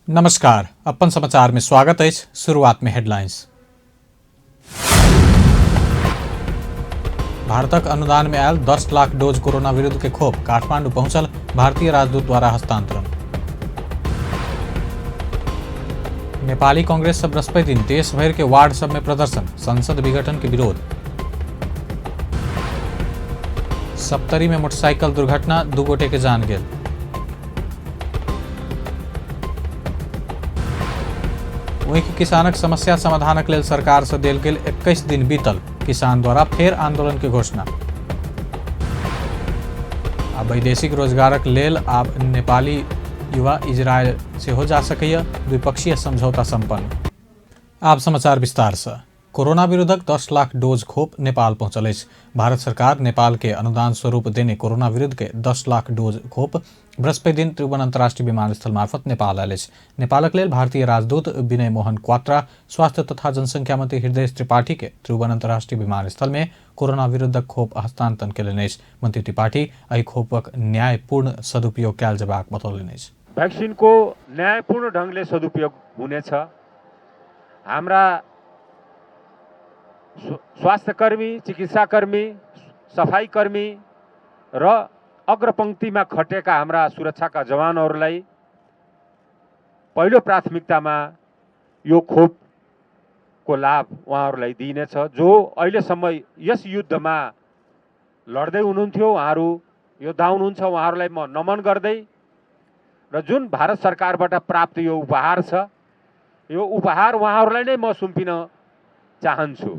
नमस्कार, अपन समाचार में स्वागत अछि। शुरुआत में हेडलाइंस। भारतक अनुदान में आयल 10 लाख डोज कोरोना विरुद्ध के खोप काठमांडू पहुंचल, भारतीय राजदूत द्वारा हस्तांतरण। नेपाली कांग्रेस सब बृहस्पति दिन देश भर के वार्ड सब में प्रदर्शन, संसद विघटन के विरोध। सप्तरी में मोटरसाइकिल दुर्घटना, 2 गोटे के जान गेल। वहीं किसानक समस्या समाधानक लेल सरकार से देल गेल 21 दिन बीतल, किसान द्वारा फेर आंदोलन के घोषणा। आ वैदेशिक रोजगारक लेल आब नेपाली युवा इजरायल सेहो जा सकैए, द्विपक्षीय समझौता संपन्न। आब समाचार विस्तार से। कोरोना विरुद्धक 10 लाख डोज खोप नेपाल पहुंचल अछि। भारत सरकार नेपाल के अनुदान स्वरूप देने कोरोना विरुद्ध के 10 लाख डोज खोप बृहस्पति दिन त्रिभुवन अंतर्राष्ट्रीय विमानस्थल मार्फत नेपाल आयल अछि। नेपालक लेल भारतीय राजदूत विनय मोहन क्वात्रा, स्वास्थ्य तथा जनसंख्या मंत्री हृदय त्रिपाठी के त्रिभुवन अंतर्राष्ट्रीय विमानस्थल में कोरोना विरुद्धक खोप हस्तांतरण केलनि अछि। मंत्री त्रिपाठी एहि खोपक न्यायपूर्ण सदुपयोग कयल जेबाक बतौलनि अछि। भ्याक्सिनको न्यायपूर्ण ढंगले सदुपयोग हुनेछ। हाम्रा स्वास्थ्यकर्मी, चिकित्साकर्मी, सफाईकर्मी र अग्रपंक्तिमा खटेका हाम्रा सुरक्षाका जवानहरूलाई पहिलो प्राथमिकतामा यो खोपको लाभ उहाँहरूलाई दिइनेछ। जो अहिलेसम्म यस युद्धमा लड्दै हुनुहुन्थ्यो, उहाँहरू योद्धा हुनुहुन्छ, उहाँहरूलाई म नमन गर्दै र जुन भारत सरकारबाट प्राप्त यो उपहार छ, यो उपहार उहाँहरूलाई नै म सुम्पिन चाहन्छु।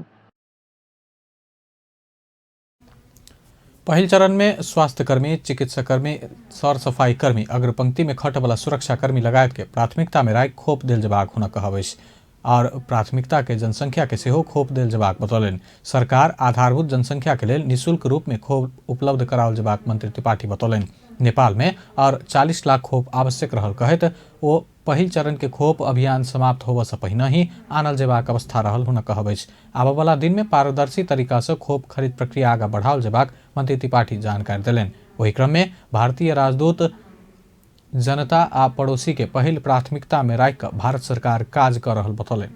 पहिल चरण में स्वास्थ्यकर्मी, चिकित्साकर्मी, सरसफाईकर्मी, अग्रपंक्ति में खटबला सुरक्षाकर्मी लगायत के प्राथमिकता में राखि खोप देल जेबाक हुनक कहब अछि और प्राथमिकता के जनसंख्या के सेहो खोप देल जेबाक बतौलनि। सरकार आधारभूत जनसंख्या के लेल निःशुल्क रूप में खोप उपलब्ध कराओल जेबाक मंत्री त्रिपाठी बतौलनि। नेपाल में और 40 लाख खोप आवश्यक रहल कहैत ओ पहिल चरण के खोप अभियान समाप्त होबय से पहिने ही आनल जेबाक अवस्था रहल हुनक कहब अछि। आबयवला दिन में पारदर्शी तरीका से खोप खरीद प्रक्रिया आगा बढ़ाओल जेबाक मंत्री त्रिपाठी जानकारी देलनि। ओहि क्रम में भारतीय राजदूत जनता आ पड़ोसी के पहिल प्राथमिकता में राखि कऽ भारत सरकार काज कऽ रहल बतौलनि।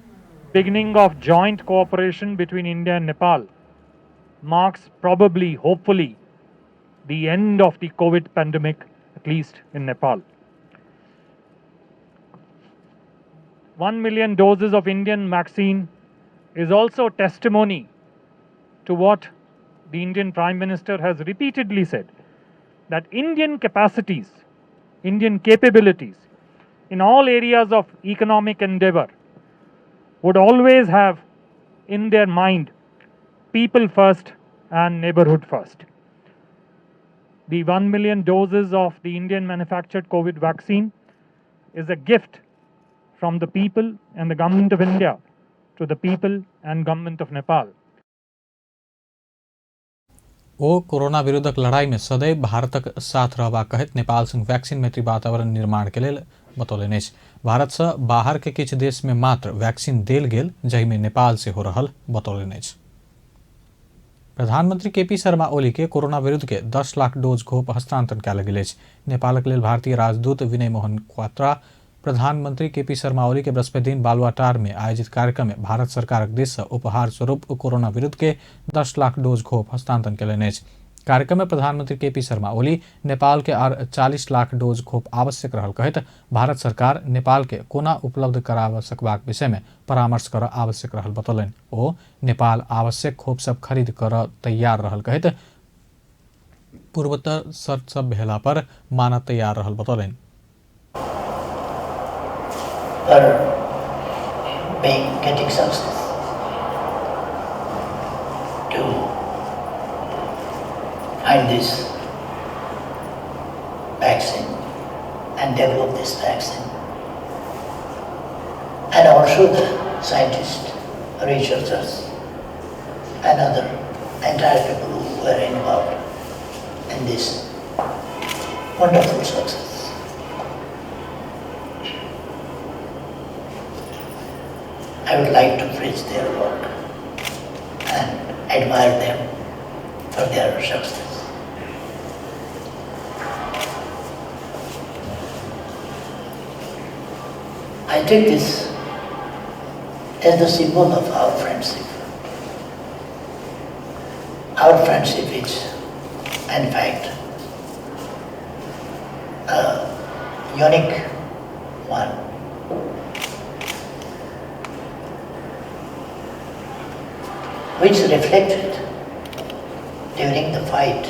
Beginning of joint cooperation between India and Nepal marks probably, hopefully, the end of the COVID pandemic, at least in Nepal. 1 million doses of Indian vaccine is also testimony to what the Indian Prime Minister has repeatedly said, that Indian capacities, Indian capabilities in all areas of economic endeavor would always have in their mind people first and neighborhood first. The 1 million doses of the Indian manufactured COVID vaccine is a gift from the people and the government of India to the people and government of Nepal. O corona विरुद्धक लड़ाई में सदैव भारतक साथ रहबाक कहैत नेपाल संग vaccine मैत्री वातावरण निर्माण के लेल बतौलनि अछि। भारत से बाहर के किछु देश में मात्र वैक्सीन देल गेल, जाहिमे नेपाल सेहो रहल बतौलनि अछि। प्रधानमंत्री केपी शर्मा ओली के कोरोना विरुद्ध के 10 लाख डोज खोप हस्तांतरण कयल गेल अछि। नेपालक लेल भारतीय राजदूत विनय मोहन क्वात्रा प्रधानमंत्री केपी शर्मा ओली के बृहस्पति दिन बालुवाटार में आयोजित कार्यक्रम में भारत सरकारक दिस से उपहार स्वरूप कोरोना विरुद्ध के 10 लाख डोज खोप हस्तांतरण कयलनि अछि। कार्यक्रम में प्रधानमंत्री केपी शर्मा ओली नेपाल के आर 40 लाख डोज खोप आवश्यक रहल कहैत भारत सरकार नेपाल के कोना उपलब्ध कराबऽ सकबाक विषय में परामर्श करऽ आवश्यक रहल बतौलनि। ओ नेपाल आवश्यक खोप सब खरीद करऽ तैयार रहल कहैत पूर्वोत्तर शर्त सब भेला पर मानऽ तैयार रहल बतौलनि। For being getting success to find this vaccine and develop this vaccine, and also the scientists, researchers and other entire people who were involved in this wonderful success. I would like to praise their work and admire them for their success. I take this as the symbol of our friendship. Our friendship is, in fact, a unique one. Which reflected during the fight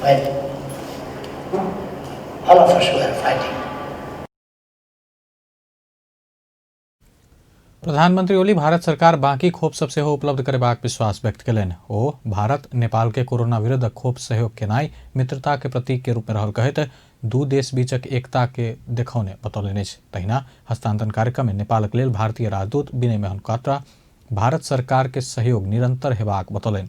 when all of us were fighting. प्रधानमंत्री ओली भारत सरकार बाकी खोप सब सेहो उपलब्ध करेबाक विश्वास व्यक्त कयलनि। ओ भारत नेपाल के कोरोना विरुद्ध खोप सहयोग केनाइ मित्रता के प्रतीक के रूप में रहल कहैत दू देश बीचक एकता के देखौने बतौलनि अछि। तहिना हस्तांतरण कार्यक्रम में नेपालक लेल भारतीय राजदूत विनय मोहन क्वात्रा भारत सरकार के सहयोग निरंतर हेबाक बतौलनि।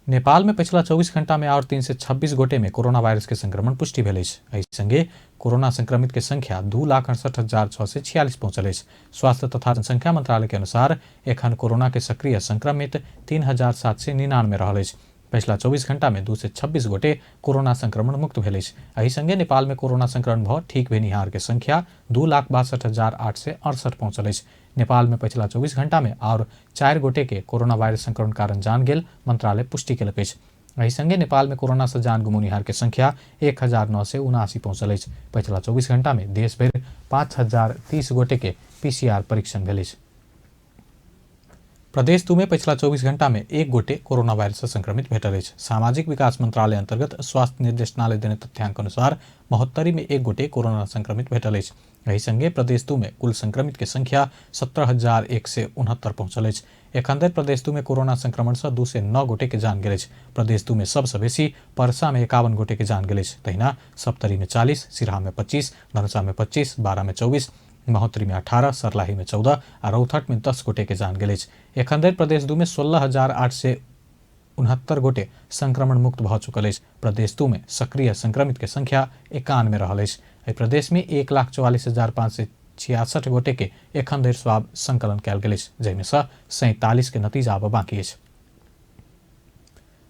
नेपाल में पिछला 24 घंटा में और 326 गोटे में कोरोना वायरस के संक्रमण पुष्टि भेल अछि। एहि संगे कोरोना संक्रमित के संख्या 2,68,646 पहुंचल अछि। स्वास्थ्य तथा जनसंख्या मंत्रालय के अनुसार एखन कोरोना के सक्रिय संक्रमित 3,799 रहल अछि। पिछला 24 घंटा में 226 गोटे कोरोना संक्रमण मुक्त भेल अछि। एहि संगे नेपाल में कोरोना संक्रमण भ ठीक भेनिहार के संख्या 2,62,868 पहुंचल अछि। नेपाल में पिछला 24 घंटा में और 4 गोटे के कोरोना वायरस संक्रमण कारण जान गेल मंत्रालय पुष्टि केलक अछि। एहि संगे नेपाल में कोरोना से जान गुमौनिहार के संख्या 1,979 पहुंचल अछि। पिछला 24 घंटा में देश भरि 5,030 गोटे के पीसीआर परीक्षण भेल अछि। प्रदेश 2 में पिछला 24 घंटा में 1 गोटे कोरोना वायरस से संक्रमित भेटल अछि। सामाजिक विकास मंत्रालय अंतर्गत स्वास्थ्य निर्देशनालय देने तथ्यांक अनुसार महोत्तरी में 1 गोटे कोरोना संक्रमित भेटल अछि। एहि संगे प्रदेश 2 में कुल संक्रमित के संख्या 17,169 पहुंचल अछि। एखन धरि प्रदेश 2 में कोरोना संक्रमण से 209 गोटे के जान गेल अछि। प्रदेश 2 में सबसे बेसी परसा में 51 गोटे के जान गेल अछि। तहिना सप्तरी में 40, सिरहा में 25, धनुषा में 25, बारा में 24, महोत्तरी में 18, सरलाही में 14 आ रौतहट में 10 गोटे के जान गेल अछि। एखन धरि प्रदेश 2 में 16,869 गोटे संक्रमण मुक्त भऽ चुकल अछि। प्रदेश 2 में सक्रिय संक्रमित के संख्या 91 रहल अछि। एहि प्रदेश में 1,44,566 गोटे के एखन धरि स्वाब संकलन कयल गेल अछि, जाहिमे सँ 47 के नतीजा आब बाकी अछि।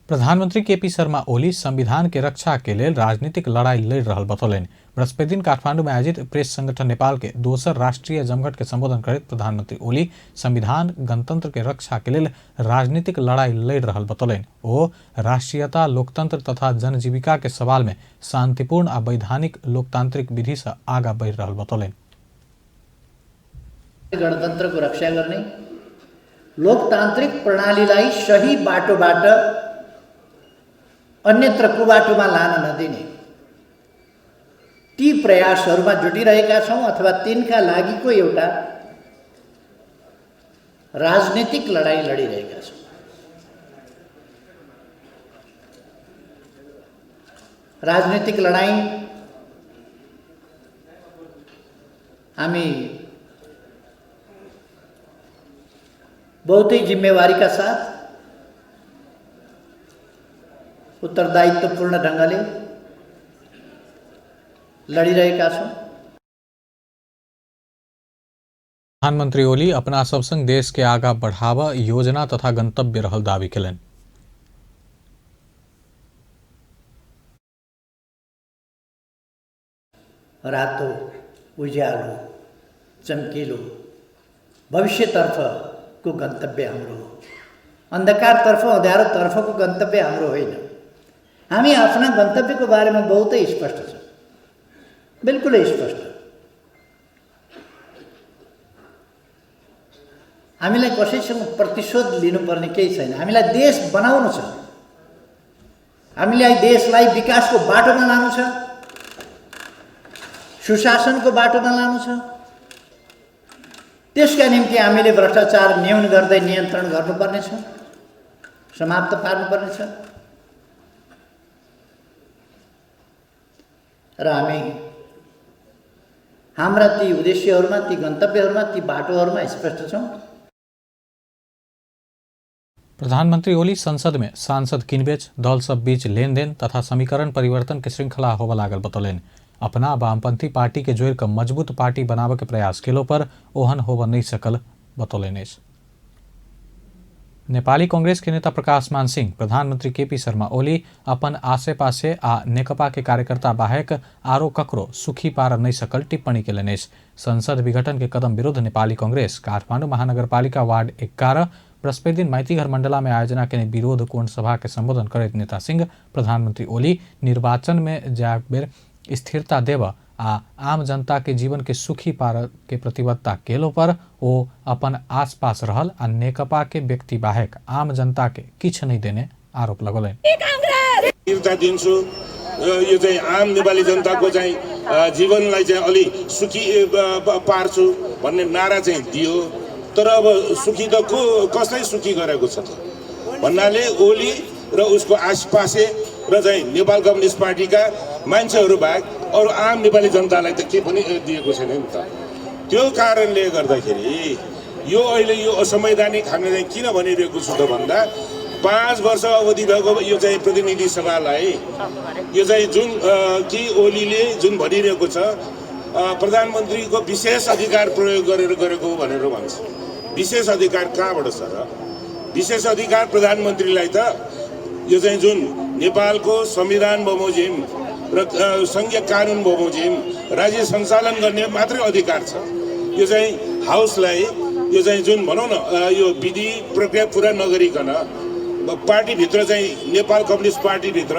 प्रधानमंत्री केपी शर्मा ओली संविधान के रक्षा के लेल राजनीतिक लड़ाई लड़ रहल बतौलनि। बृहस्पति दिन काठमांडू में आयोजित प्रेस संगठन नेपाल के दोसर राष्ट्रीय जमघट के संबोधन करैत प्रधानमंत्री ओली संविधान गणतंत्र के रक्षा के लेल राजनीतिक लड़ाई लड़ रहल बतौलनि। ओ राष्ट्रीयता, लोकतंत्र तथा जनजीविका के सवाल में शांतिपूर्ण आ वैधानिक लोकतांत्रिक विधि से आगा बढ़ि रहल बतौलनि। गणतंत्र को रक्षा गर्ने, लोकतान्त्रिक प्रणालीलाई सही बाटोबाट अन्यत्र कुबाटोमा लान नदिने ती प्रयासहरूमा जुटिरहेका छौँ अथवा तिनका लागिको एउटा राजनीतिक लडाईँ लडिरहेका छौँ। राजनीतिक लडाईँ हामी बहुतै जिम्मेवारीका साथ उत्तरदायित्वपूर्ण ढङ्गले लडिरहेका छौँ। प्रधानमंत्री ओली अपना सब संग देश के आगा बढ़ावा योजना तथा गंतव्य रहल दावी केलनि। रातो उज्यालो चम्किलो भविष्यतर्फको गन्तव्य हाम्रो हो, अन्धकारतर्फ अँध्यारोतर्फको गन्तव्य हाम्रो होइन। हामी आफ्ना गन्तव्यको बारेमा बहुतै स्पष्ट छौँ, बिल्कुलै स्पष्ट। हामीलाई कसैसँग प्रतिशोध लिनुपर्ने केही छैन। हामीलाई देश बनाउनु छ, हामीलाई देशलाई विकासको बाटोमा लानु छ, सुशासनको बाटोमा लानु छ। त्यसका निम्ति हामीले भ्रष्टाचार न्यून गर्दै नियन्त्रण गर्नुपर्नेछ, समाप्त पार्नुपर्नेछ। र हामी हाम्रा ती उद्देश्यहरूमा, ती गन्तव्यहरूमा, ती बाटोहरूमा स्पष्ट छौँ। प्रधानमंत्री ओली संसद में सांसद किनबेच, दल सब बीच लेनदेन तथा समीकरण परिवर्तन के श्रृंखला होबय लागल बतौलनि। अपना वामपंथी पार्टी के जोड़ि कऽ मजबूत पार्टी बनाबय के प्रयास केलो पर ओहन होबय नहि सकल बतौलनि अछि। नेपाली कांग्रेस के नेता प्रकाश मान सिंह प्रधानमंत्री केपी शर्मा ओली अपन आसे पासे आ नेकपा के कार्यकर्ता बाहेक आरो ककरो सुखी पार नहि सकल टिप्पणी केलनि अछि। संसद विघटन के कदम विरुद्ध नेपाली कांग्रेस काठमांडू महानगरपालिका वार्ड 11 बृहस्पति दिन माइतीघर मंडला में आयोजना केने विरोध कोण सभा के संबोधन करैत नेता सिंह प्रधानमंत्री ओली निर्वाचन में जाय बेर स्थिरता देब आ आम जनता के जीवन के सुखी पार के प्रतिबद्धता केलो पर ओ अपन आसपास रहल आ नेकपा के व्यक्ति बाहेक आम जनता के किछु नहि देने आरोप लगौलनि। स्थिरता दिन्छु, यो चाहिँ आम नेपाली जनताको चाहिँ जीवनलाई चाहिँ अलि सुखी पार्छु भन्ने नारा चाहिँ दियो। तर अब सुखी त को कसलाई सुखी गरेको छ त भन्नाले ओली र उसको आसपासे र चाहिँ नेपाल कम्युनिस्ट पार्टीका मान्छेहरू बाहेक अरू आम नेपाली जनतालाई त के पनि दिएको छैन नि त। त्यो कारणले गर्दाखेरि यो अहिले यो असंवैधानिक हामीले चाहिँ किन भनिरहेको छु त भन्दा 5 वर्ष अवधि भएको यो चाहिँ प्रतिनिधि सभालाई यो चाहिँ जुन कि ओलीले जुन भनिरहेको छ प्रधानमन्त्रीको विशेष अधिकार प्रयोग गरेर गरेको हो भनेर भन्छ। विशेष अधिकार कहाँबाट छ र? विशेष अधिकार प्रधानमन्त्रीलाई त यो चाहिँ जुन नेपालको संविधान बमोजिम र सङ्घीय कानुन बमोजिम राज्य सञ्चालन गर्ने मात्रै अधिकार छ। यो चाहिँ हाउसलाई यो चाहिँ जुन भनौँ न यो विधि प्रक्रिया पुरा नगरिकन पार्टीभित्र चाहिँ नेपाल कम्युनिस्ट पार्टीभित्र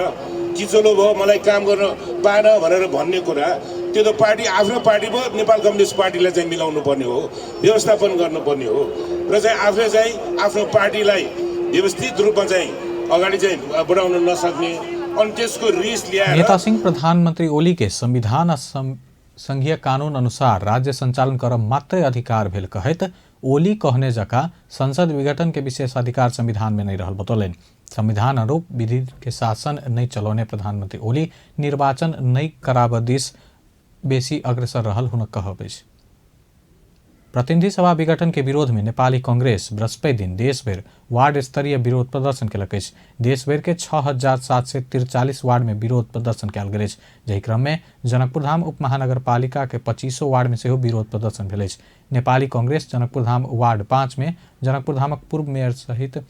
किचलो भयो मलाई काम गर्न पाएन भनेर भन्ने कुरा त्यो त पार्टी आफ्नो पार्टी भयो, नेपाल कम्युनिस्ट पार्टीलाई चाहिँ मिलाउनु पर्ने हो, व्यवस्थापन गर्नुपर्ने हो र चाहिँ आफूले चाहिँ आफ्नो पार्टीलाई व्यवस्थित रूपमा चाहिँ अगाडि चाहिँ बढाउन नसक्ने अनि त्यसको रिस ल्याएर नेता सिंह प्रधानमन्त्री ओली के संविधान आ संघीय कानून अनुसार राज्य संचालन कर मात्रै अधिकार भेल कहैत ओली कहने जकाँ संसद विघटन के विशेष अधिकार संविधान में नहीं रहल बतौलनि। संविधान अनुरूप विधि के शासन नहीं चलौने प्रधानमंत्री ओली निर्वाचन नहीं कराब दिस बेसी अग्रसर रहल हुनक कहब अछि। प्रतिनिधि सभा विघटन के विरोध में नेपाली कांग्रेस बृहस्पति दिन देशभरि वार्ड स्तरीय विरोध प्रदर्शन केलक अछि। देशभरि के 6743 वार्ड में विरोध प्रदर्शन कयल गेल अछि। जाहि क्रम में जनकपुरधाम उपमहानगरपालिका के 25 वार्ड में सेहो विरोध प्रदर्शन भेल अछि। नेपाली कांग्रेस जनकपुरधाम वार्ड 5 में जनकपुरधामक पूर्व मेयर सहित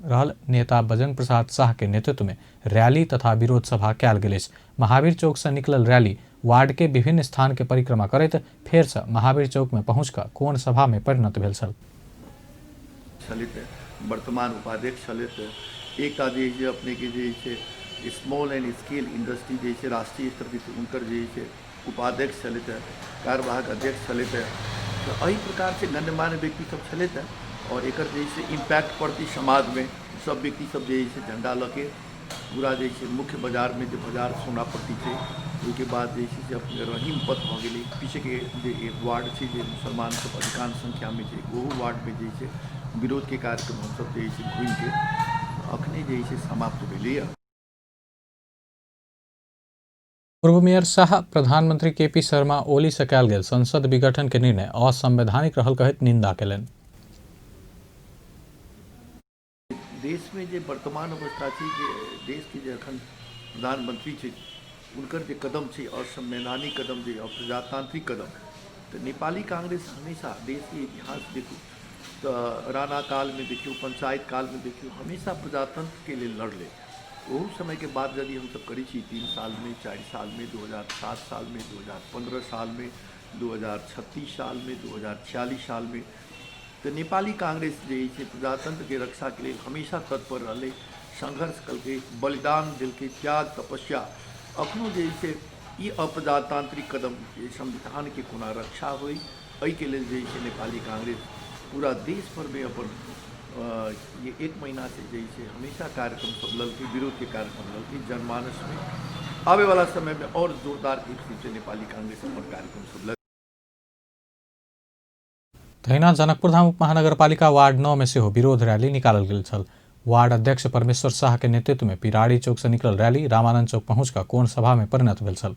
रहल नेता बजरंग प्रसाद शाह के नेतृत्व में रैली तथा विरोध सभा कयल गेल अछि। महावीर चौक से निकलल रैली वार्ड के विभिन्न स्थान के परिक्रमा करैत फेर से महावीर चौक में पहुँच कऽ कोण सभा में परिणत भेल छल। वर्तमान उपाध्यक्ष छलथि। एकटा जे छै अपने के जे छै स्मॉल एंड स्केल इंडस्ट्री जे छै राष्ट्रीय स्तर के हुनकर जे छै उपाध्यक्ष छलथि, कार्यवाहक अध्यक्ष छलथि। तऽ एहि प्रकार से गण्यमान्य व्यक्ति सब छलथि और एकर जे छै इम्पैक्ट पड़तै समाज में। सब व्यक्ति सब जे छै झंडा लऽ के पूरा जे छै मुख्य बाजार में जे बाजार सोनापट्टी छै ओहिके बाद जे छै से अपने रहीम पथ भऽ गेलै, पीछेके जे एक वार्ड छै जे मुसलमान सब अधिकांश संख्यामे छै ओहो वार्डमे जे छै विरोधके कार्यक्रम हमसब जे छै घुमिके अखने जे छै समाप्त भेलैए। पूर्व मेयर शाह प्रधानमंत्री केपी शर्मा ओली से कयल गेल संसद विघटन के निर्णय असंवैधानिक रहल कहैत निंदा केलनि। देश में जे वर्तमान अवस्था छै, जे देश के जे अखन प्रधानमंत्री छै हुनकर जे कदम छै असंवैधानिक कदम जे अप्रजातांत्रिक कदम, तऽ नेपाली कांग्रेस हमेशा देश के इतिहास देखू तऽ राणा काल में देखियौ, पंचायत काल में देखियौ, हमेशा प्रजातंत्र के लेल लड़लै। ओहू समय के बाद यदि हमसब करै छी 3 साल में, 4 साल में, 2007 साल में, 2015 साल में, 2036 साल में, 2046 साल में, तऽ नेपाली कांग्रेस जे छै प्रजातंत्र के रक्षा के लेल हमेशा तत्पर रहलै, संघर्ष कलकै, बलिदान देलकै, त्याग तपस्या। अखनो जे छै ई अप्रजातांत्रिक कदम जे संविधान के कोना रक्षा होइ एहिके लेल जे छै नेपाली कांग्रेस पूरा देश भर में अपन ये 1 महीना से जे छै हमेशा कार्यक्रम सब ललकै, विरोध के कार्यक्रम ललकै। जनमानस में आबे वाला समय में और जोरदार रूप से नेपाली कांग्रेस अपन कार्यक्रम सब ललकै। तहिना जनकपुरधाम उपमहानगरपालिका वार्ड 9 में सेहो विरोध रैली निकालल गेल छल। वार्ड अध्यक्ष परमेश्वर शाह के नेतृत्व में पिराड़ी चौक से निकलल रैली रामानंद चौक पहुँच कऽ कोण सभा में परिणत भेल छल।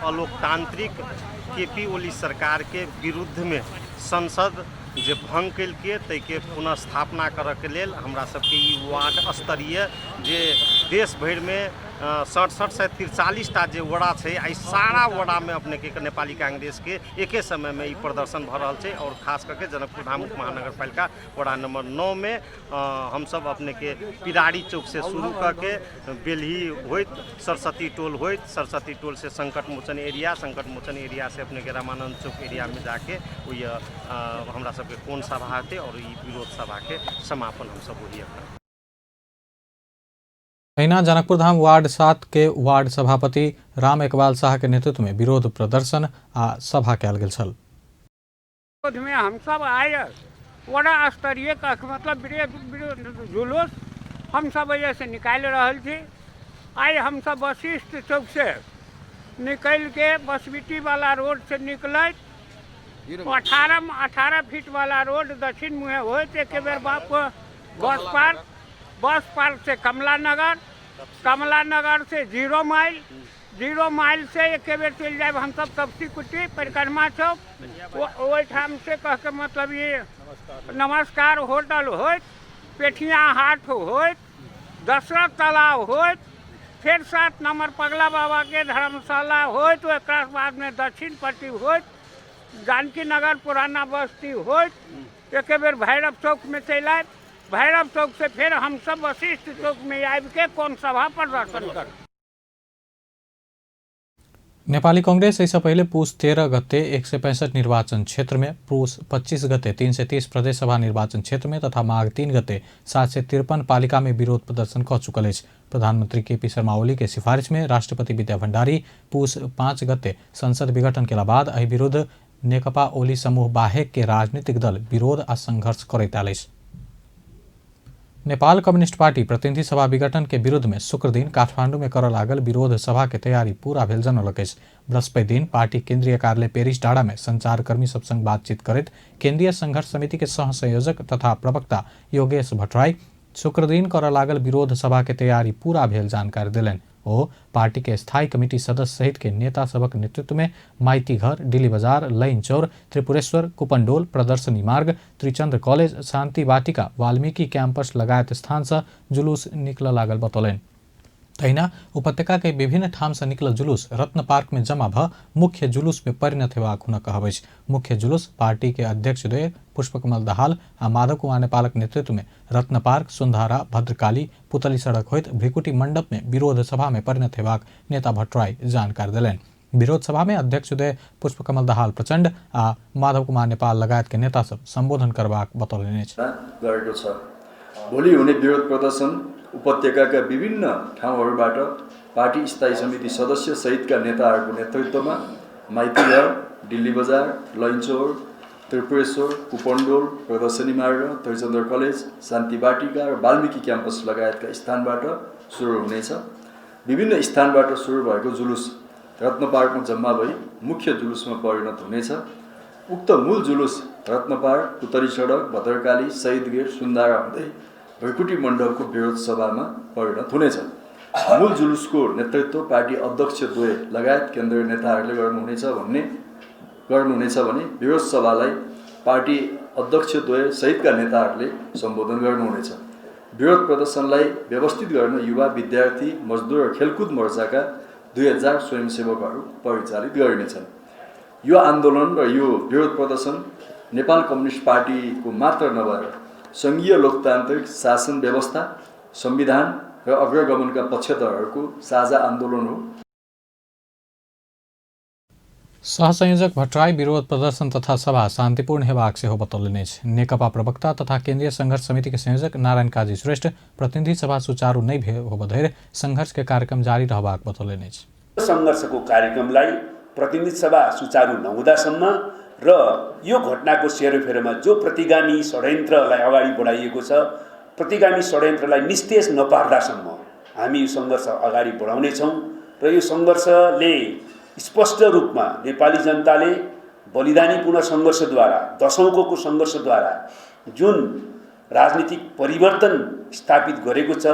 अलोकतांत्रिक केपी ओली सरकार के विरुद्ध में संसद जे भंग केलकै ताहिके पुनर्स्थापना करऽके लेल हमरा सबके ई वार्ड स्तरीय जे देश भरिमे 6743 टा जे वड़ा छै, एहि सारा वड़ामे अपनेके नेपाली कांग्रेसके एके समयमे ई प्रदर्शन भऽ रहल छै। आओर खास करके जनकपुर धाम उप महानगरपालिका वड़ा नंबर 9 मे हमसब अपनेके पिरारी चौक से शुरू करके बेलही होइत, सरस्वती टोल होइत, सरस्वती टोल से संकट मोचन एरिया, संकट मोचन एरिया से अपनेके रामानंद चौक एरियामे जाके ओहि हमरा सबके कोन सभा हेतै आओर ई विरोध सभाके समापन हमसब ओहि करब। तहिना जनकपुर धाम वार्ड 7 के वार्ड सभापति राम इकबाल शाह के नेतृत्व में विरोध प्रदर्शन आ सभा कयल गेल छल। विरोधमे हमसब आइ वड़ा स्तरीय मतलब विरोध जुलूस हमसब एहिसँ निकालि रहल छी। आइ हमसब वशिष्ठ चौकसँ निकलिके बसबिट्टीवला रोडसँ निकलैत 18 18 फीटवला रोड दक्षिण मुँहे होइत एके बेर बाप बस पार्क, बस पार्क से कमला नगर, कमला नगर से जीरो माइल, जीरो माइल से एके बेर चलि जायब हमसब तपसी कुटी परिक्रमा चौक, ओहिठाम से कहके मतलब ये नमस्कार होटल होइत, पेठिया हाट होइत, दशरथ तालाब होइत, फेर 7 नंबर पगला बाबा के धर्मशाला होइत, ओकरा बादमे दक्षिण पट्टी होइत, जानकी नगर पुराना बस्ती होइत एके बेर भैरव चौकमे चलि आयब। भैरव चौक से फेर हमसब वशिष्ठ चौकमे आबिके कोन सभा प्रदर्शन करब। नेपाली कांग्रेस एहिसँ पहिले पुस 13 गते 165 निर्वाचन क्षेत्रमे, पुस 25 गते 330 प्रदेशसभा निर्वाचन क्षेत्रमे तथा माघ 3 गते 753 पालिकामे विरोध प्रदर्शन कऽ चुकल अछि। प्रधानमंत्री केपी शर्मा ओली के सिफारिश में राष्ट्रपति विद्या भण्डारी पुस 5 गते संसद विघटन केला बाद एहि विरुद्ध नेकपा ओली समूह बाहेक के राजनीतिक दल विरोध आ संघर्ष करैत आयल अछि। नेपाल कम्युनिस्ट पार्टी प्रतिनिधि सभा विघटन के विरुद्ध में शुक्र दिन काठमांडू में करऽ लागल विरोध सभा के तैयारी पूरा भेल जनौलक अछि। बृहस्पति दिन पार्टी केंद्रीय कार्यालय पेरिस डाँडा में संचारकर्मी सब संग बातचीत करैत केंद्रीय संघर्ष समिति के सह संयोजक तथा प्रवक्ता योगेश भट्टराई शुक्र दिन करऽ लागल विरोध सभा के तैयारी पूरा भेल जानकारी देलनि। ओ पार्टी के स्थायी कमिटी सदस्य सहित के नेता सभक नेतृत्व में माइती घर, डिल्ली बाजार, लैन चौर, त्रिपुरेश्वर, कुपनडोल, प्रदर्शनी मार्ग, त्रिचंद्र कॉलेज, शांति वाटिका, वाल्मीकि कैंपस लगायत स्थान से जुलूस निकल लागल बतौलनि। तहिना उपत्यका के विभिन्न ठाम से निकलल जुलूस रत्न पार्क में जमा भ मुख्य जुलूस में परिणत हेबाक हुनक कहब अछि। मुख्य जुलूस पार्टी के अध्यक्ष द्वय पुष्पकमल दाहाल आ माधव कुमार नेपालक नेतृत्व में रत्न पार्क, सुंधारा, भद्रकाली, पुतली सड़क होइत भ्रिकुटी मंडप में विरोध सभा में परिणत हेबाक नेता भट्टराई जानकारी देलनि। विरोध सभा में अध्यक्ष उदय पुष्पकमल दाहाल प्रचंड आ माधव कुमार नेपाल लगायत के नेता सब संबोधन करबाक बतौलनि अछि। गरेको छ। भोलि हुने विरोध प्रदर्शन उपत्यकाका विभिन्न ठाउँहरूबाट पार्टी स्थायी समिति सदस्य सहितका नेताहरूको नेतृत्वमा माइतीघर, डिल्ली बजार, लैनचौर, त्रिपुरेश्वर, कुपन्डोल, प्रदर्शनी मार्ग, त्रिचन्द्र कलेज, शान्ति वाटिका र वाल्मिकी क्याम्पस लगायतका स्थानबाट सुरु हुनेछ। विभिन्न स्थानबाट सुरु भएको जुलुस रत्न पार्कमा जम्मा भई मुख्य जुलुसमा परिणत हुनेछ। उक्त मूल जुलुस रत्न पार्क, पुतली सडक, भद्रकाली, शहीद गेट, सुन्धारा हुँदै भ्रिकुटी मण्डपको विरोध सभामा परिणत हुनेछ। मूल जुलुसको नेतृत्व पार्टी अध्यक्षद्वय लगायत केन्द्रीय नेताहरूले गर्नुहुनेछ भने विरोध सभालाई पार्टी अध्यक्षद्वय सहितका नेताहरूले सम्बोधन गर्नुहुनेछ। विरोध प्रदर्शनलाई व्यवस्थित गर्न युवा, विद्यार्थी, मजदुर र खेलकुद मोर्चाका 2000 स्वयंसेवकहरू परिचालित गरिनेछन्। यो आन्दोलन र यो विरोध प्रदर्शन नेपाल कम्युनिस्ट पार्टीको मात्र नभएर सङ्घीय लोकतान्त्रिक शासन व्यवस्था, संविधान र अग्रगमनका पक्षधरहरूको साझा आन्दोलन हो। सहसंयोजक भट्टराई विरोध प्रदर्शन तथा सभा शान्तिपूर्ण हेबाक सेहो बतौलनि अछि। नेकपा प्रवक्ता तथा केन्द्रीय संघर्ष समिति के संयोजक नारायण काजी श्रेष्ठ प्रतिनिधि सभा सुचारू नहि होबऽ धरि संघर्ष के कार्यक्रम जारी रहबाक बतौलनि अछि। सङ्घर्षको कार्यक्रमलाई प्रतिनिधि सभा सुचारू नहुँदासम्म र यो घटनाको सेरोफेरोमा जो प्रतिगामी षड्यन्त्रलाई अगाडि बढाइएको छ, प्रतिगामी षड्यन्त्रलाई निस्तेज नपार्दासम्म हामी यो सङ्घर्ष अगाडि बढाउनेछौँ र यो सङ्घर्षले स्पष्ट रूपमा नेपाली जनताले बलिदानीपूर्ण सङ्घर्षद्वारा, दशौँको सङ्घर्षद्वारा जुन राजनीतिक परिवर्तन स्थापित गरेको छ,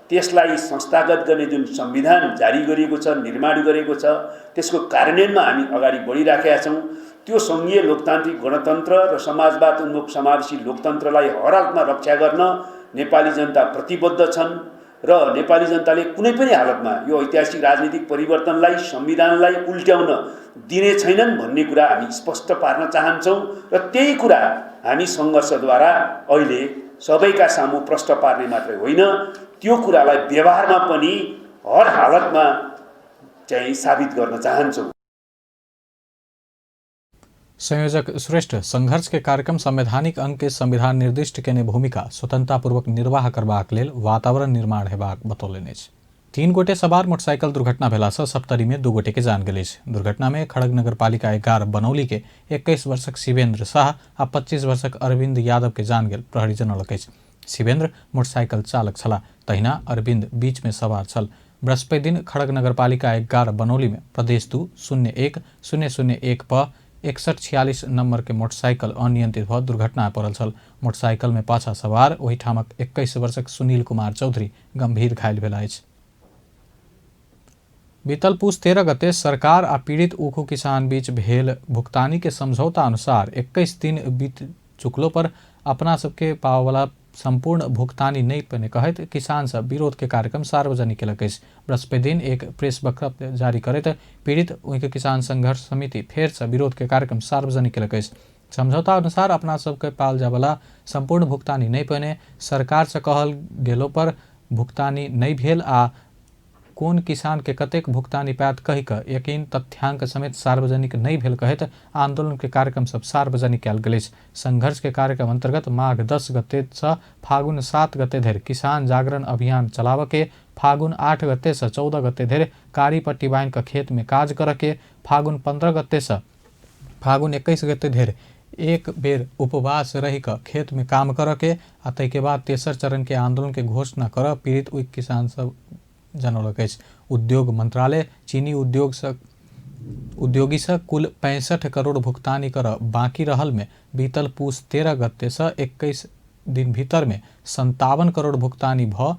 त्यसलाई संस्थागत गर्ने जुन संविधान जारी गरिएको छ, निर्माण गरेको छ, त्यसको कार्यान्वयनमा हामी अगाडि बढिराखेका छौँ। त्यो सङ्घीय लोकतान्त्रिक गणतन्त्र र समाजवाद उन्मुख समावेशी लोकतन्त्रलाई हर हालतमा रक्षा गर्न नेपाली जनता प्रतिबद्ध छन्। र नेपाली जनताले कुनै पनि हालतमा यो ऐतिहासिक राजनीतिक परिवर्तनलाई, संविधानलाई उल्ट्याउन दिने छैनन् भन्ने कुरा हामी स्पष्ट पार्न चाहन्छौँ र त्यही कुरा हामी सङ्घर्षद्वारा अहिले सबैका सामु प्रष्ट पार्ने मात्रै होइन, त्यो कुरालाई व्यवहारमा पनि हर हालतमा चाहिँ साबित गर्न चाहन्छौँ। संयोजक श्रेष्ठ संघर्ष के कार्यक्रम संवैधानिक अंग के संविधान निर्दिष्ट केने भूमिका स्वतंत्रतापूर्वक निर्वाह करबाक लेल वातावरण निर्माण हेबाक बतौलनि अछि। 3 गोटे सवार मोटरसाइकिल दुर्घटना भेलासँ सप्तरी में 2 गोटे के जान गेल अछि। दुर्घटना में खड़ग नगरपालिका 11 बनौली के 21 वर्षक शिवेंद्र शाह आ 25 वर्षक अरविंद यादव के जान गेल प्रहरी जनौलक अछि। शिवेंद्र मोटरसाइकिल चालक छलाह, तहिना अरविंद बीच में सवार छल। बृहस्पति दिन खड़ग नगरपालिका 11 बनौली में प्रदेश 2 01 0 01 प 6146 नंबर के मोटरसाइकिल अनियंत्रित भऽ दुर्घटना पड़ल छल। मोटरसाइकिल में पाछा सवार ओहिठामक 21 वर्षक सुनील कुमार चौधरी गंभीर घायल भेल अछि। बीतल पूस 13 गते सरकार आ पीड़ित उखु किसान बीच भेल भुगतानी के समझौता अनुसार 21 दिन बीत चुकलो पर अपना सबके पावला संपूर्ण भुगतानी नहीं पेने कहैत किसान सब विरोध के कार्यक्रम सार्वजनिक केलक अछि। बृहस्पति दिन एक प्रेस वक्तव्य जारी करैत पीड़ित उनके किसान संघर्ष समिति फेर से विरोध के कार्यक्रम सार्वजनिक केलक अछि। समझौता अनुसार अपना सबके पाल जावला संपूर्ण भुगतानी नहीं पेने सरकार से कहल गेलो पर भुगतानी नहीं भेल आ कोन किसान के कतेक भुगतानी पायत कहि कऽ यकीन तथ्यांक समेत सार्वजनिक नहीं भेल कहैत आंदोलन के कार्यक्रम सब सार्वजनिक कयल गेल अछि। संघर्ष के कार्यक्रम अंतर्गत माघ 10 गते से फागुन 7 गते धरि किसान जागरण अभियान चलाबऽ के, फागुन 8 गते से 14 गते धरि कारी पट्टी बान्हि कऽ खेत में काज करऽ के, फागुन 15 गते से फागुन 21 गते धरि एक बेर उपवास रहि कऽ खेत में काम करऽ के आ ताहिके बाद तेसर चरण के आंदोलन के घोषणा करऽ पीड़ित ओहि किसान सब जनौलक अछि। उद्योग मंत्रालय चीनी उद्योगी से कुल 65 करोड़ भुगतानी कर बाकी रहल में बीतल पूस 13 गते से 21 दिन भीतर में 57 करोड़ भुगतानी भ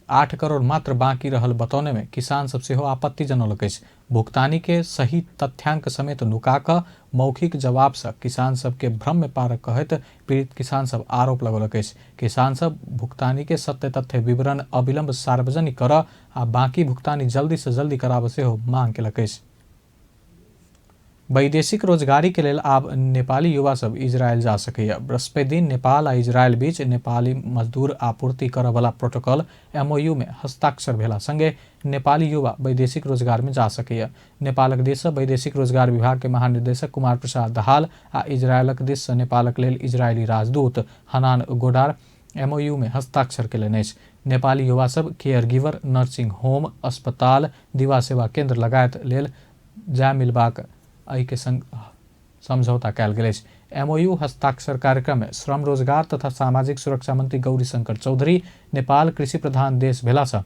8 करोड़ मात्र बाकी रहल बतौने में किसान सब सेहो आपत्ति जनौलक अछि। भुगतानी के सही तथ्यांक समेत नुका कऽ मौखिक जवाब से किसान सबके भ्रम में पारक कहैत पीड़ित किसान सब आरोप लगौलक अछि। किसान सब भुगतानी के सत्य तथ्य विवरण अविलंब सार्वजनिक कर आ बाकी भुगतानी जल्दी से जल्दी कराबऽ सेहो मांग केलक अछि। वैदेशिक रोजगारी के लेल आब नेपाली युवा सब इजरायल जा सकैए। बृहस्पति दिन नेपाल आ इजरायल बीच नेपाली मजदूर आपूर्ति करऽवला प्रोटोकॉल एमओयू में हस्ताक्षर भेला संगे नेपाली युवा वैदेशिक रोजगार में जा सकैए। नेपालक दिस से वैदेशिक रोजगार विभाग के महानिदेशक कुमार प्रसाद दहाल आ इजरायलक दिस से नेपालक लेल इजरायली राजदूत हनान गोडार एमओयू में हस्ताक्षर केलनि अछि। नेपाली युवा सब केयर गिवर, नर्सिंग होम, अस्पताल, दिवा सेवा केंद्र लगायत लेल जा मिलबाक एहिके संग समझौता कयल गेल अछि। एमओयू हस्ताक्षर कार्यक्रम में श्रम रोजगार तथा सामाजिक सुरक्षा मंत्री गौरी शंकर चौधरी नेपाल कृषि प्रधान देश भेला से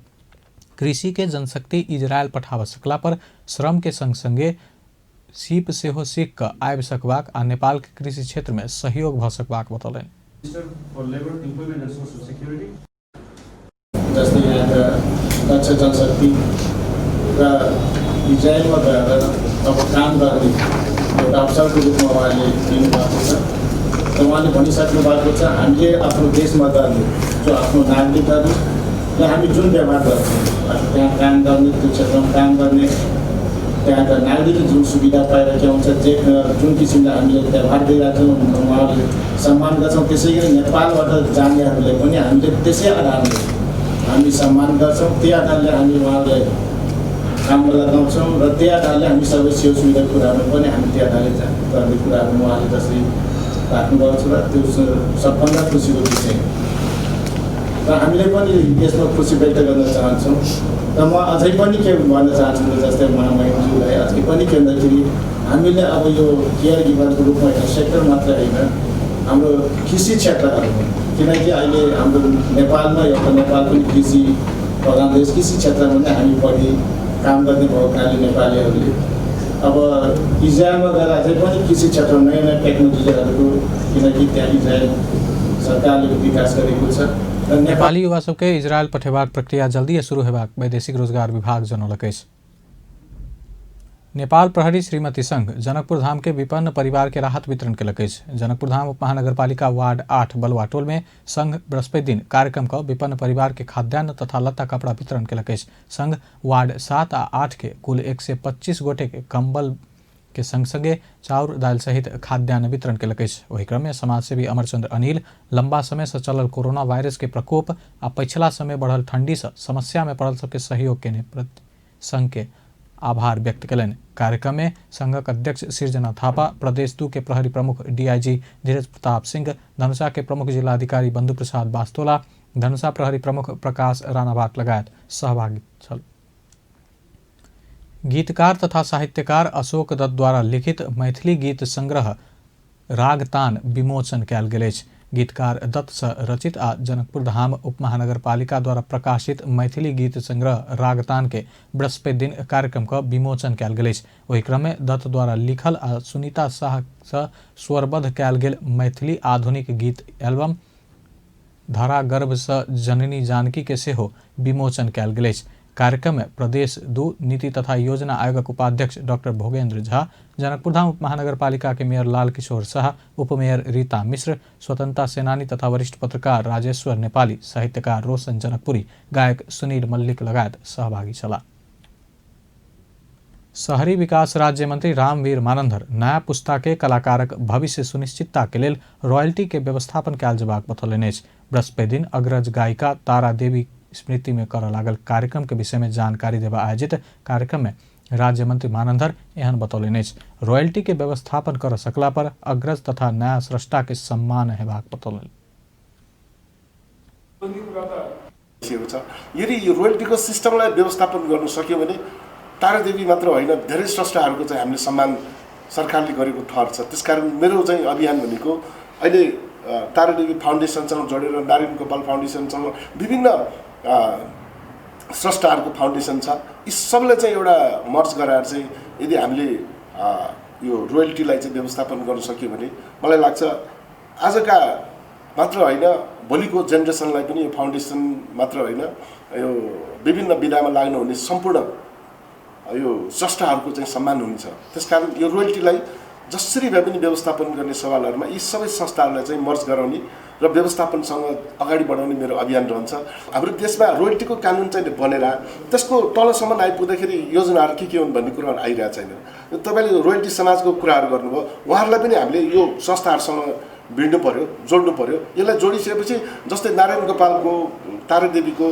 कृषि के जनशक्ति इजरायल पठाबऽ सकला पर श्रम के संग संगे सीप सेहो सीख कऽ आबि सकबाक आ नेपाल के कृषि क्षेत्र में सहयोग भऽ सकबाक बतौलनि। जस्तै यहाँका दक्ष जनशक्ति र इजरायलमा गएर अब काम गर्ने एउटा अवसरको रूपमा उहाँले दिनुभएको छ र उहाँले भनिसक्नु भएको छ हामीले आफ्नो देशमा गर्ने जो आफ्नो नागरिकहरूलाई हामी जुन व्यवहार गर्छौँ, त्यहाँ काम गर्ने, त्यो क्षेत्रमा काम गर्ने त्यहाँका नागरिकले जुन सुविधा पाइरहेका हुन्छ, जे जुन किसिमले हामीले व्यवहार गरिरहेका छौँ, उहाँहरूले सम्मान गर्छौँ, त्यसै गरी नेपालबाट जानेहरूले पनि हामीले त्यसै आधारले हामी सम्मान गर्छौँ, त्यही आधारले हामी उहाँहरूलाई काममा लगाउँछौँ र त्यही आधारले हामी सबै सेवा सुविधा कुराहरू पनि हामी त्यही आधारले गर्ने कुराहरू उहाँले जसरी राख्नुभएको छ र त्यो सबभन्दा खुसीको विषय र हामीले पनि यसमा खुसी व्यक्त गर्न चाहन्छौँ। र म अझै पनि के भन्न चाहन्छु भने जस्तै महामहिमज्यूलाई अझै पनि के भन्दाखेरि हामीले अब यो केयर गिभरको रूपमा एउटा सेक्टर मात्रै होइन, हाम्रो कृषि क्षेत्रहरू पनि, किनकि अहिले हाम्रो नेपालमा एउटा नेपाल पनि कृषि प्रधान देश, कृषि क्षेत्रमा नै हामी बढी काम गर्ने भएको हुनाले नेपालीहरूले अब इजरायलमा गएर अझै पनि कृषि क्षेत्रमा नयाँ नयाँ टेक्नोलोजीहरूको, किनकि त्यहाँ इजरायल सरकारले विकास गरेको छ। नेपाली युवा सबके इजरायल पठेबाक प्रक्रिया जल्दी शुरू हेबाक वैदेशिक रोजगार विभाग जनौलक अछि। नेपाल प्रहरी श्रीमती संघ जनकपुर धाम के विपन्न परिवार के राहत वितरण केलक अछि। जनकपुर धाम उपमहानगरपालिका वार्ड 8 बलुआ टोल में संघ बृहस्पति दिन कार्यक्रम क विपन्न परिवार के खाद्यान्न तथा लत्ता कपड़ा वितरण केलक अछि। संघ वार्ड 7 आ 8 के कुल 125 गोटे के कंबल के संग संगे चाउर दालि सहित खाद्यान्न वितरण केलक अछि। ओहि क्रम में समाजसेवी अमरचंद्र अनिल लंबा समय से चलल कोरोना वायरस के प्रकोप आ पछिला समय बढ़ल ठंडी से समस्या में पड़ल सबके सहयोग केने प्रति संघ के आभार व्यक्त कयलनि। कार्यक्रम में संघक अध्यक्ष सृजना थापा, प्रदेश 2 के प्रहरी प्रमुख डीआईजी धीरज प्रताप सिंह, धनुषा के प्रमुख जिलाधिकारी बंधु प्रसाद बास्तोला, धनुषा प्रहरी प्रमुख प्रकाश राणाभाट लगायत सहभागी छल। गीतकार तथा साहित्यकार अशोक दत्त द्वारा लिखित मैथिली गीत संग्रह रागतान विमोचन कयल गेल अछि। गीतकार दत्त से रचित आ जनकपुर धाम उपमहानगरपालिका द्वारा प्रकाशित मैथिली गीत संग्रह रागतान के बृहस्पति दिन कार्यक्रम क विमोचन कयल गेल अछि। ओहि क्रम में दत्त द्वारा लिखल आ सुनीता शाह से स्वरबद्ध कयल गेल मैथिली आधुनिक गीत एल्बम धरा गर्भ से जननी जानकी के सेहो विमोचन कयल गेल अछि। कार्यक्रम में प्रदेश 2 नीति तथा योजना आयोगक उपाध्यक्ष डॉक्टर भोगेंद्र झा, जनकपुर धाम उपमहानगरपालिका के मेयर लाल किशोर शाह, उपमेयर रीता मिश्र, स्वतंत्रता सेनानी तथा वरिष्ठ पत्रकार राजेश्वर नेपाली, साहित्यकार रोशन जनकपुरी, गायक सुनील मल्लिक लगायत सहभागी छलाह। शहरी विकास राज्य मंत्री रामवीर मानंधर नया पुस्ता के कलाकारक भविष्य सुनिश्चितता के लेल रॉयल्टी के व्यवस्थापन कयल जेबाक बतौलनि अछि। बृहस्पति दिन अग्रज गायिका तारा देवी स्मृति में करऽ लागल कार्यक्रम के विषय में जानकारी देवा आयोजित कार्यक्रम में राज्य मंत्री मानंधर एहन बतौलनि अछि। रॉयल्टी के व्यवस्थापन कर सकला पर अग्रज तथा नया स्रष्टा के सम्मान हेबाक बतौलनि। यदि यो रोयल्टीको सिस्टमलाई व्यवस्थापन गर्न सक्यो भने तारादेवी मात्र होइन, धेरै स्रष्टाहरूको चाहिँ हामीले सम्मान सरकारले गरेको ठहर छ। त्यसकारण मेरो चाहिँ अभियान भनेको अहिले तारादेवी फाउन्डेसनसँग जोडेर नारायण गोपाल फाउन्डेसनसँग विभिन्न स्रष्टाहरूको फाउन्डेसन छ, यी सबलाई चाहिँ एउटा मर्ज गराएर चाहिँ यदि हामीले यो रोयल्टीलाई चाहिँ व्यवस्थापन गर्न सक्यो भने मलाई लाग्छ आजका मात्र होइन भोलिको जेनेरेसनलाई पनि यो फाउन्डेसन मात्र होइन, यो विभिन्न विधामा लाग्नुहुने सम्पूर्ण यो स्रष्टाहरूको चाहिँ सम्मान हुन्छ। त्यसकारण यो रोयल्टीलाई जसरी भए पनि व्यवस्थापन गर्ने सवालहरूमा यी सबै संस्थाहरूलाई चाहिँ मर्ज गराउने र व्यवस्थापनसँग अगाडि बढाउने मेरो अभियान रहन्छ। हाम्रो देशमा रोयल्टीको कानुन चाहिँ बनेर त्यसको तलसम्म आइपुग्दाखेरि योजनाहरू के के हुन् भन्ने कुराहरू आइरहेको छैन। तपाईँले रोयल्टी समाजको कुराहरू गर्नुभयो, उहाँहरूलाई पनि हामीले यो संस्थाहरूसँग भिड्नु पर्यो, जोड्नु पर्यो। यसलाई जोडिसकेपछि जस्तै नारायण गोपालको, तारादेवीको,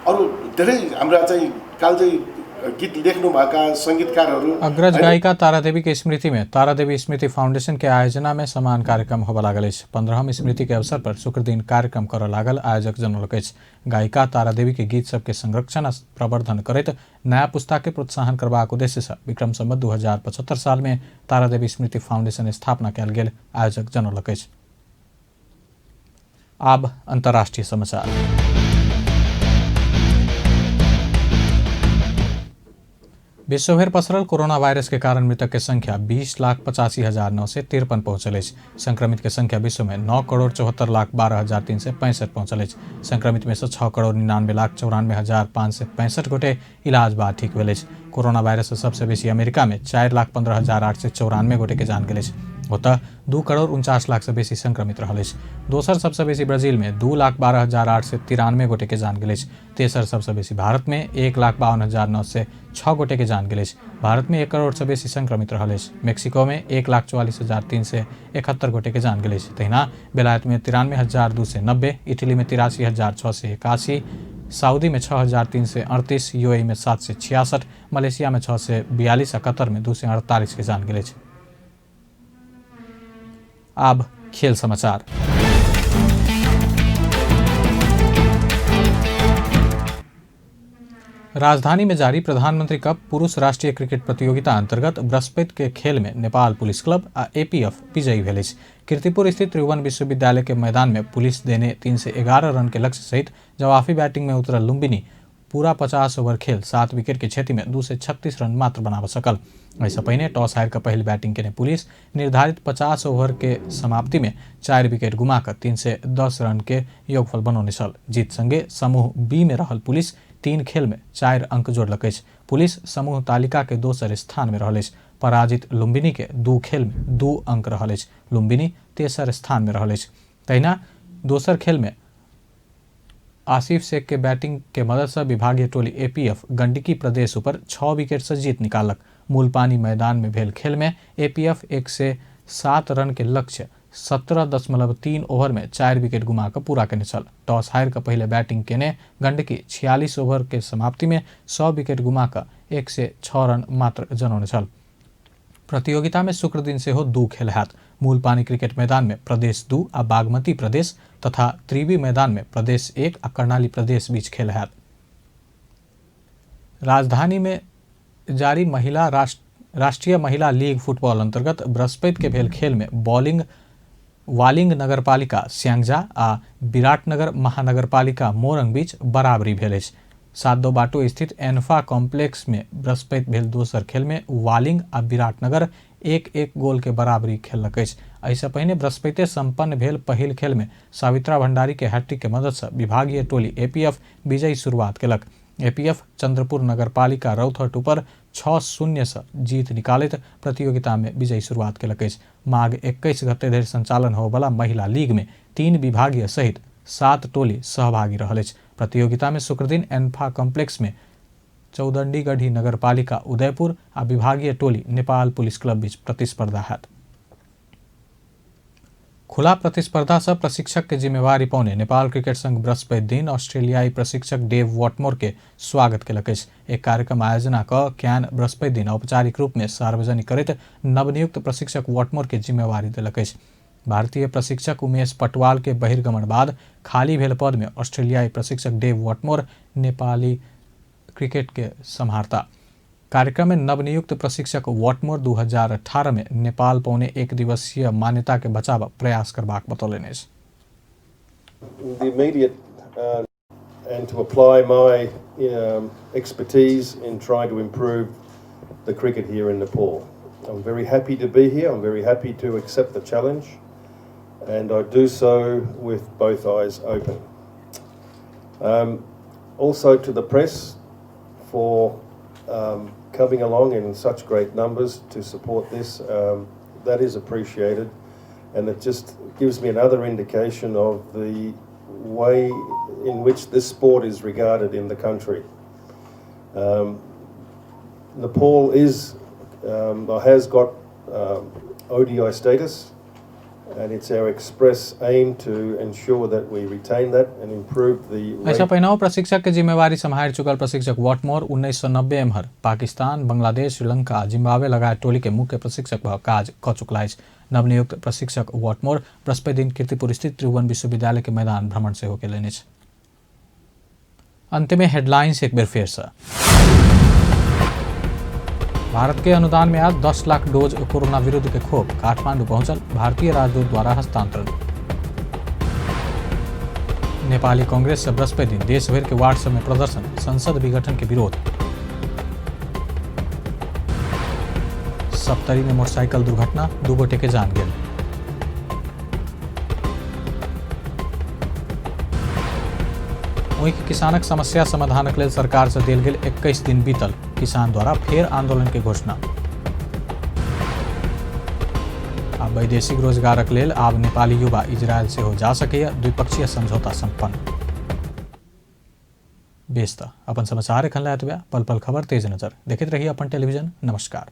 अरू धेरै हाम्रा चाहिँ कालजयी गीत लेख्नुभएका संगीतकारहरू। अग्रज गायिका तारादेवी के स्मृति में तारादेवी स्मृति फाउंडेशन के आयोजना में समान कार्यक्रम होबय लागल अछि। 15वां स्मृति के अवसर पर शुक्र दिन कार्यक्रम करऽ लागल आयोजक जनौलक अछि। गायिका तारादेवी के गीत सबके संरक्षण आ प्रवर्धन करैत नया पुस्ता के प्रोत्साहन करबाक उद्देश्य से विक्रम संवत 2075 साल में तारादेवी स्मृति फाउंडेशन स्थापना कयल गेल आयोजक जनौलक अछि। आब अंतर्राष्ट्रीय समाचार। विश्वभरि पसरल कोरोना वायरस के कारण मृतक के संख्या 20,85,953 पहुंचल अछि। संक्रमित के संख्या विश्व में 9,74,12,365 पहुंचल अछि। संक्रमित में से 6,99,94,565 गोटे इलाज बाद ठीक भेल अछि। कोरोना वायरस से सबसे बेसी अमेरिका में 4,15,894 गोटे के जान गेल अछि। ओतऽ 2,49,00,000 से बेसी संक्रमित रहल अछि। दोसर सबसे बेसी ब्राजील में 2,12,893 गोटे के जान गेल अछि। तेसर सबसे बेसी भारत में 1,52,906 गोटे के जान गेल अछि। भारत में 1 करोड़ से बेसी संक्रमित रहल अछि। मेक्सिको में 1,44,371 गोटे के जान गेल अछि। तहिना बेलायत में 93,290, इटली में 83,681, सऊदी में 6,338, यूएई में 766, मलेशिया में 642 आ कतर में 248 के जान गेल अछि। आब खेल समाचार। राजधानी में जारी प्रधानमंत्री कप पुरुष राष्ट्रीय क्रिकेट प्रतियोगिता अंतर्गत बृहस्पति के खेल में नेपाल पुलिस क्लब आ एपीएफ विजयी भेल अछि। कीर्तिपुर स्थित त्रिभुवन विश्वविद्यालय के मैदान में पुलिस देने 311 रन के लक्ष्य सहित जवाफी बैटिंग में उतरल लुम्बिनी पूरा 50 ओवर खेल 7 विकेट के क्षति में 236 रन मात्र बना सकल। एहिसँ पहिने टॉस हारि कऽ पहिल बैटिंग केने पुलिस निर्धारित 50 ओवर के समाप्ति में 4 विकेट गुमा कऽ 310 रन के योगफल बनौने छल। जीत संगे समूह बी में रहल पुलिस 3 खेल में 4 अंक जोड़लक अछि। पुलिस समूह तालिका के दोसर स्थान में रहल अछि। पराजित लुम्बिनी के 2 खेल में 2 अंक रहल अछि। लुम्बिनी तेसर स्थान में रहल अछि। तहिना दोसर खेल में आसिफ शेख के बैटिंग के मदद से विभागीय टोली एपीएफ गंडकी प्रदेश ऊपर 6 विकेट से जीत निकालक। मूलपानी मैदान में भेल खेल में एपीएफ 107 रन के लक्ष्य 17.3 ओवर में 4 विकेट गुमा कऽ पूरा केने छल। टॉस हारि कऽ पहिले बैटिंग केने गंडकी 46 ओवर के समाप्ति में 100 विकेट गुमा कऽ 106 रन मात्र जनौने छल। प्रतियोगिता में शुक्र दिन सेहो 2 खेल हैत। मूलपानी क्रिकेट मैदान में प्रदेश 2 आ बागमती प्रदेश तथा त्रिवी मैदान में प्रदेश 1 आ कर्णाली प्रदेश बीच खेल हैत। राजधानी में जारी महिला राष्ट्रीय महिला लीग फुटबॉल अंतर्गत बृहस्पति के भेल खेल में वालिंग नगरपालिका स्यांगजा आ विराटनगर महानगरपालिका मोरंग बीच बराबरी भेल अछि। 7-2 बाटो स्थित एन्फा कॉम्प्लेक्स में बृहस्पति भेल दोसर खेल में वालिंग आ विराटनगर 1-1 गोल के बराबरी खेललक अछि। एहिसँ पहिने बृहस्पति संपन्न भेल पहिल खेल में सावित्रा भंडारी के हैट्रिक के मदद से विभागीय टोली एपीएफ विजयी शुरुआत केलक। एपीएफ चंद्रपुर नगरपालिका रौथट ऊपर 6-0 से जीत निकालैत प्रतियोगिता में विजयी शुरुआत केलक अछि। माघ 21 गते धरि संचालन होबला महिला लीग में 3 विभागीय सहित 7 टोली सहभागी रहल अछि। प्रतियोगिता में शुक्रदिन एन्फा कॉम्प्लेक्स में चौदंडीगढ़ी नगरपालिका उदयपुर आ विभागीय टोली नेपाल पुलिस क्लब बीच प्रतिस्पर्धा हैत। खुला प्रतिस्पर्धा से प्रशिक्षक के जिम्मेवारी पौने नेपाल क्रिकेट संघ बृहस्पति दिन ऑस्ट्रेलियाई प्रशिक्षक डेव वॉटमोर के स्वागत केलक अछि। एक कार्यक्रम आयोजना क can बृहस्पति दिन औपचारिक रूप में सार्वजनिक करैत नवनियुक्त प्रशिक्षक वॉटमोर के जिम्मेवारी देलक अछि। भारतीय प्रशिक्षक उमेश पटवाल के बहिर्गमन बाद खाली भेल पद में ऑस्ट्रेलियाई प्रशिक्षक डेव वॉटमोर नेपाली क्रिकेट के सम्हारता। कार्यक्रम में नवनियुक्त प्रशिक्षक वॉटमोर 2018 में नेपाल पौने 1 दिवसीय मान्यता के बचाव प्रयास करबाक बतौलनि अछि। The immediate and to apply my expertise in trying to improve the cricket here in Nepal. I'm very happy to be here. I'm very happy to accept the challenge, and I do so with both eyes open. Also to the press for coming along in such great numbers to support this, that is appreciated, and it just gives me another indication of the way in which this sport is regarded in the country. Nepal is has got ODI status, and it's our express aim to ensure that we retain that and improve the ऐसा पहिने प्रशिक्षक के जिम्मेवारी सम्हारि चुकल प्रशिक्षक Whatmore 1990 एम्हर Pakistan, Bangladesh, Sri Lanka, Zimbabwe लगायत टोली के मुख्य प्रशिक्षक भ काज क चुकल अछि। नवनियुक्त प्रशिक्षक वॉटमोर बृहस्पति दिन कीर्तिपुर स्थित त्रिभुवन विश्वविद्यालय के मैदान भ्रमण सेहो केलनि अछि। अंत में हेडलाइंस एक बेर फेर से। भारत के अनुदान में आज 10 लाख डोज कोरोना विरुद्ध के खोप काठमांडू पहुंचल, भारतीय राजदूत द्वारा हस्तांतरण। नेपाली कांग्रेस से बृहस्पति दिन देशभर के वार्ड सब में प्रदर्शन, संसद विघटन के विरोध। सप्तरी में मोटरसाइकिल दुर्घटना, 2 गोटे के जान गेल। वहीं किसानक समस्या समाधानक लेल सरकार से देल गेल 21 दिन बीतल, किसान द्वारा फेर आंदोलन के घोषणा। आ वैदेशिक रोजगारक लेल आब नेपाली युवा इजरायल सेहो जा सकैए, द्विपक्षीय समझौता संपन्न। बेस त अपन समाचार एखन लए एतबे। पल पल खबर तेज नजर देखैत रहिए अपन टेलीविजन। नमस्कार।